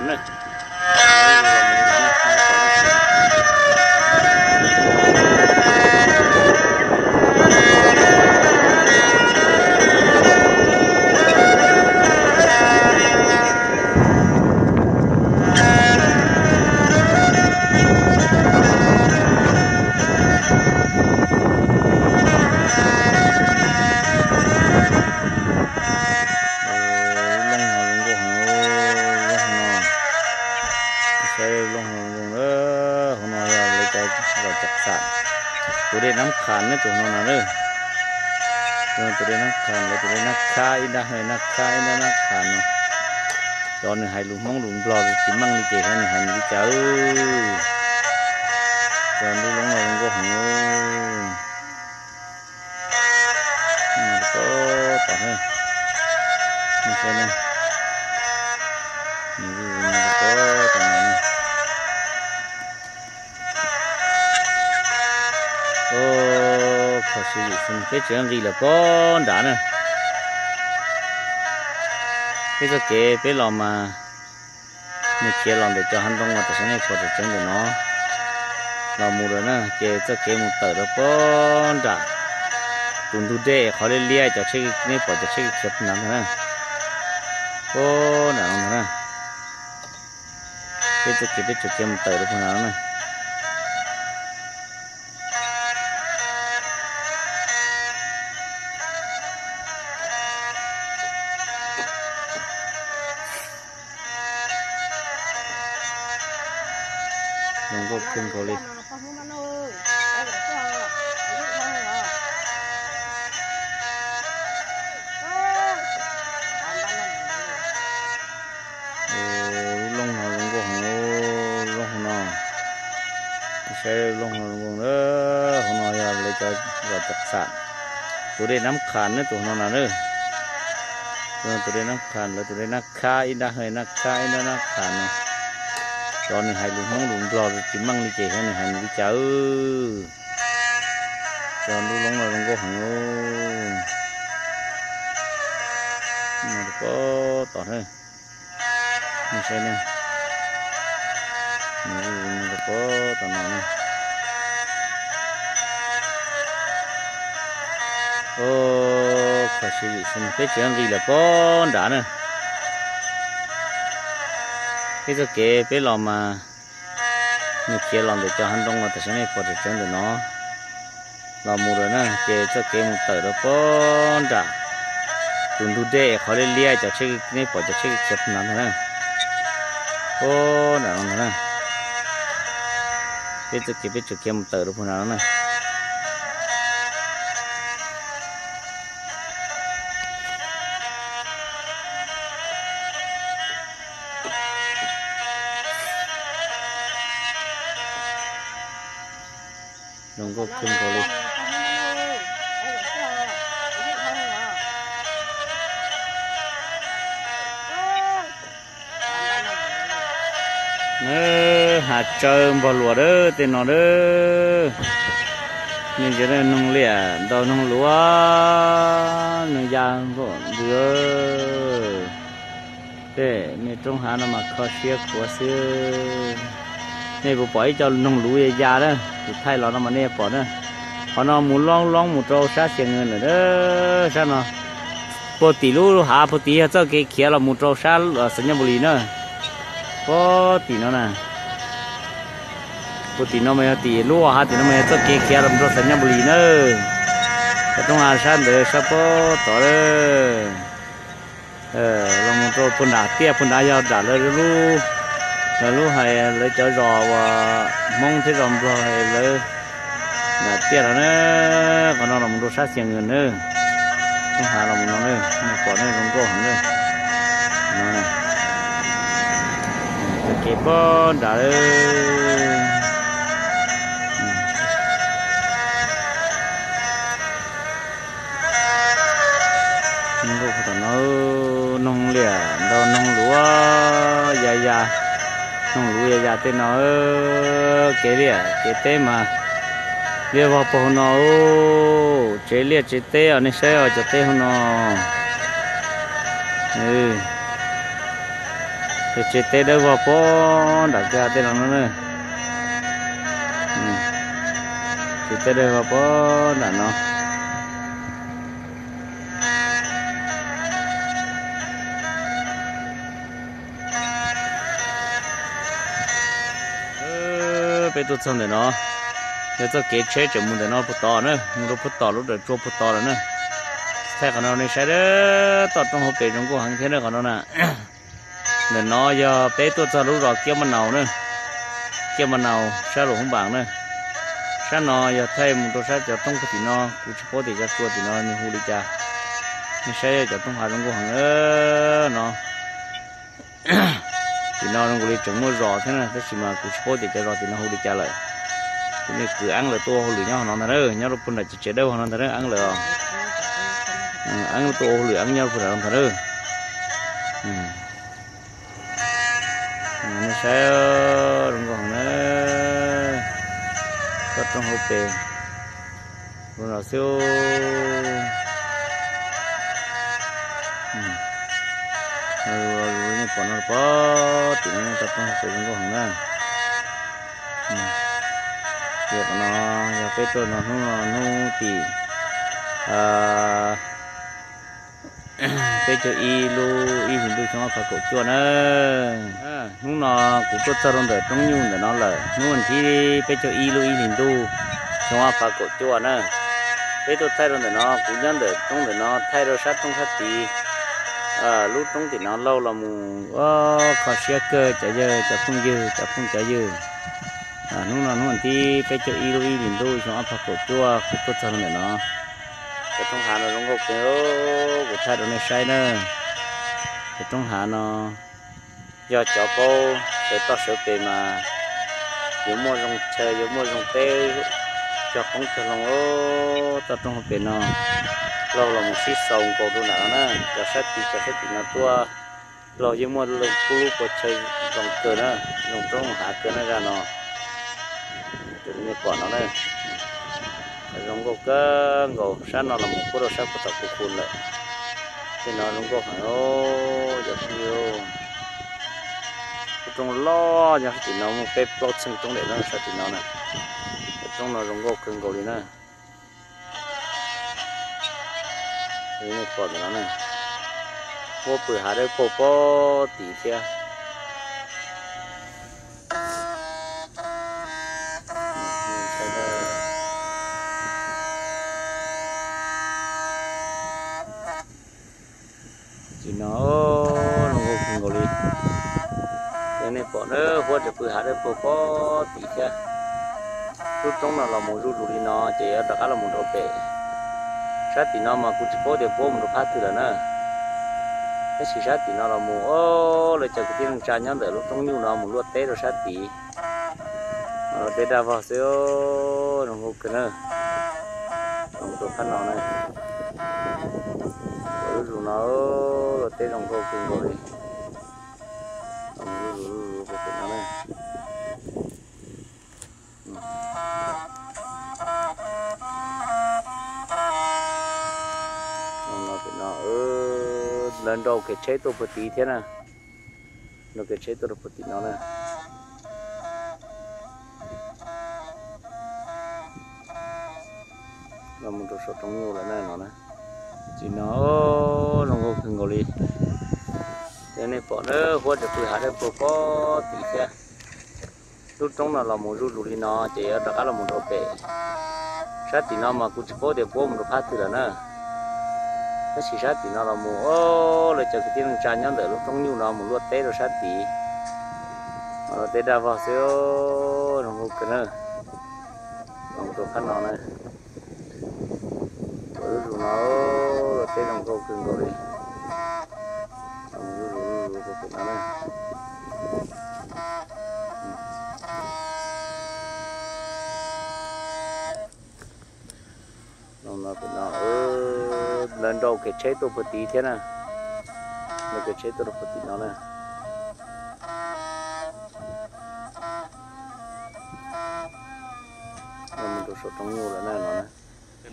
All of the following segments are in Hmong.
na. Lub looj no zoo nkauj heev, lub looj no, saib lub looj no zoo nkauj na. Hauv no yog lawv cov zos Cam Xam, tus dej Nab Khas na, tus no na. Tus dej Nab Khas, lawv tus dej Nab Khas ib nrab, Nab Khas ib nrab, Nab Khas no. Cov nws hais lus Hmoob lus Nplog tsis meej li ces nws hais nws li cas. Cov lub looj no zoo nkauj heev. Tom, tom, saib na. Tom no, kho siab zim xwb, peb tseem nqis lawm pob nrad na. Peb txoj kev peb los mas nws khiav los ntawm cov hav ntoo uas tam sim nej pom tseem tseev ntawm no los mus lawm na, ces txoj kev mus tawm rau pob nram tus ntug dej qhov liab liab cov tsheb, nej pom cov tsheb khiav puag nrad ntag na. Pob nram no ntag na. Peb txoj kev peb tseem khiav mus tawm rau puag nrad no na. Zoo nkauj kawg nkaus li. Lub looj no zoo nkauj heev, lub looj no. Saib lub looj no zoo nkauj na. Hauv no yog lawv cov zos Cam Xam, tus dej Nab Khas na, tus no na. Tus dej Nab Khas, lawv tus dej Nab Khas ib nrab, Nab Khas ib nrab, Nab Khas no. Cov nws hais lus Hmoob lus Nplog tsis meej li ces nws hais nws li cas. Cov lub looj no zoo nkauj heev. Pob tom na. Saib na. Pob tom no na. Kho siab zim xwb, peb tseem nqis lawm pob nrad na. Peb txoj kev peb los mas nws khiav los ntawm cov hav ntoo uas tam sim nej pom tseem tseev ntawm no los mus lawm na, ces txoj kev mus tawm rau pob nram tus ntug dej qhov liab liab cov tsheb, nej pom cov tsheb khiav puag nrad ntag na. Pob nram no ntag na. Peb txoj kev peb tseem khiav mus tawm rau puag nrad no na. Zoo nkauj kawg nkaus li. Hav tsawb npog luas dawb tej no dawb. Nej ntsia, noog liam ntau noog luav, noog ya npaum ntws. Tej me roob hav no mas kho siab khuav xwb. Nej puas pom ib co noog luv ya ya na, kuv thaij los no mas nej pom na. Qhov no mus loob loob mus rau sab Xia Nws lawm, sab no. Puag tim lub hav puag tim yog txoj kev khiav los mus rau sab Xais Nyaj Npus Lis na. Puag tim no na. Puag tim no mas yog tim lub hav tim no mas yog txoj kev khiav los mus rau Xais Nyaj Npus Lis na. Cov roob hav sab ntawd sab puag tod. Los mus rau puag nram tiaj puag nrad yog nram lawv lub, lawv lub hais lawv cov zos uas Hmoob thiab zos Nplog lawv nram tiaj no na. Qhov no los mus rau sab Xia Nws na. Roob hav los mus no na, nej pom na, zoo nkauj heev na. Txoj kev puag nrad. Noog liam ntau noog luav ya ya, noog luv ya ya tej no. Kev liaj kev teb mas liaj vog puag hauv no. Tsev liaj tsev teb os, nej saib os, cov teb hauv no. Yog tsev teb dawb vog puag nram kwj ha tej no no na. Tsev teb dawb vog puag nram no. Peb tuaj txog ntawm no, yog txoj kev tsheb tseem mus ntawm no puag tod na, mus rau puag tom lub dawm tsua puag tod lawm na. Thaij qhov no nej saib, toj roob hauv pes zoo nkauj heev thiab na qhov no na. Ntawm no yog peb tuaj txog lub zos Kiab Maj Naus na, Kiab Maj Naus sab Luam Hoob Npaas na. Sab no yog thaij mus rau sab cov roob puag tim no, kuv tsis paub tias cov tsua tim no nws hu li cas. Nej saib cov roob hav zoo nkauj heev no. Tim no zoo nkaus li tseem muaj zos thiab na, tab sis mas kuv tsis paub tias cov zos tim no hu li cas lawm. Kuv niag kwv Eeb lawv tuaj ua hauj lwm nyob hauv no ntag na, nyob rau puag nram tsev dawb hauv no ntag na, Eeb lawv. Eeb tuaj ua hauj lwm, Eeb nyob puag nram no ntag na. Nej saib zoo nkauj heev na, toj roob hauv pes. Ua no xwb. Nej pom no pom tim no toj roob hauv pes zoo nkauj heev na. Tias qhov no yog peb tuaj no hnub no hnub tim peb caug ib lub ib hlis ntuj xyoo ob phav kaum cuaj na. Hnub no kuv tuaj txog rau ntawm roob nyuj ntawm no lawm, hnub vas thib peb caug ib lub ib hlis ntuj xyoo ob phav kaum cuaj na. Peb tuaj thaij rau ntawm no, kuv nyob ntawm roob ntawm no thaij rau sab roob sab tid. Lub roob tim no laug los mus kho siab kawg cov yawg cov phooj ywg cov phooj cov ywg. Hnub no hnub vas thib peb caug ib lub ib hlis ntuj xyoo ob phav kaum cuaj kuv tuaj txog rau ntawm no. Cov roob hav no zoo nkauj kawg, kuv thaij rau nej saib na. Cov roob hav no yog cov paub sawv toj sawv pes mas yuav muaj zoo chaw yuav muaj zoo teb cog qoob cog loo. Toj roob hauv pes no laug los mus sib xaus nkaus rau nram no na, cov sab tid cov sab tim no tuaj laug yeej muaj lub pub lub pua chaw zoo kawg na, zoo roob hav kawg na zaj no. Nej pom no na, zoo nkauj kawg nkaus, sab no los mus puag rau sab puag tom Phu Khu lawm. Tej no zoo nkauj heev. Cov phooj ywg, lub roob loj nyob sab tim no muaj peb plaub txheej roob daim no sab tim no na. Cov roob no zoo nkauj kawg nkaus li na. Nej pom ntawm no na, huab pw hav dawb paug pob tim thiab. Tim no zoo nkauj kawg nkaus li. Ces nej pom na, huab tseem pw hav dawb paug pob tim thiab. Lub roob no los mus zuj zus li no ces yuav rov qab los mus rau pem. Sab tim no mas kuv tsis paub tias puab mus rau phab twg lawm na. Tab sis sab tim no los mus, o, lawv cov kwv tij neej tsa nyob ntawm lub roob nyuj no mus luaj teb rau sab tid. Los teb daj vog xwb, zoo nkauj kawg na. Los rau phab no na, lub zus no luaj teb zoo nkauj kawg nkaus li. Los zus zus zus rau pem no na. Lawv nrau kev tsheb tuaj puag tid thiab na. Nrau kev tsheb tuaj rau puag tim no na. Los mus rau saum roob nyuj lawm na no na. Tim no zoo nkauj kawg nkaus li. Ces nej pom na, huab tseem pw hav dawb paug pob tim thiab. Lub roob no los mus zuj zus li no ces yuav rov qab los mus rau pem. Sab tim no mas kuv tsis paub tias puab mus rau phab twg lawm na. Tab sis sab tim no los mus, o, lawv cov kwv tij neej tsa nyob ntawm lub roob nyuj no mus luaj teb rau sab tid. Los teb daj vog xwb, zoo nkauj kawg na. Los rau phab no na. Lub zus no luaj teb zoo nkauj kawg nkaus li. Los zus zus zus rau pem no na. Los no pem no, lawv nrau kev tsheb tuaj puag tid thiab na. Nrau kev tsheb tuaj rau puag tim no na. Los mus rau saum roob nyuj lawm na no na.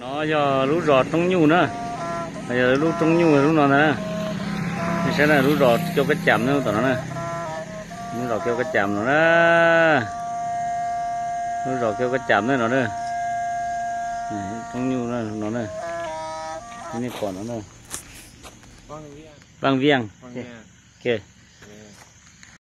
No yog lub zos Roob Nyuj na. Yog lub Roob Nyuj lub no ntag na. Nej saib na, lub zos Cau Kab Cam na, tom no na. Lub zos Kiav Kab Cam no na. Lub zos Kiav Kab Cam na no na. Toob nyuj no na. Nej pom no na. Vaj Viaj.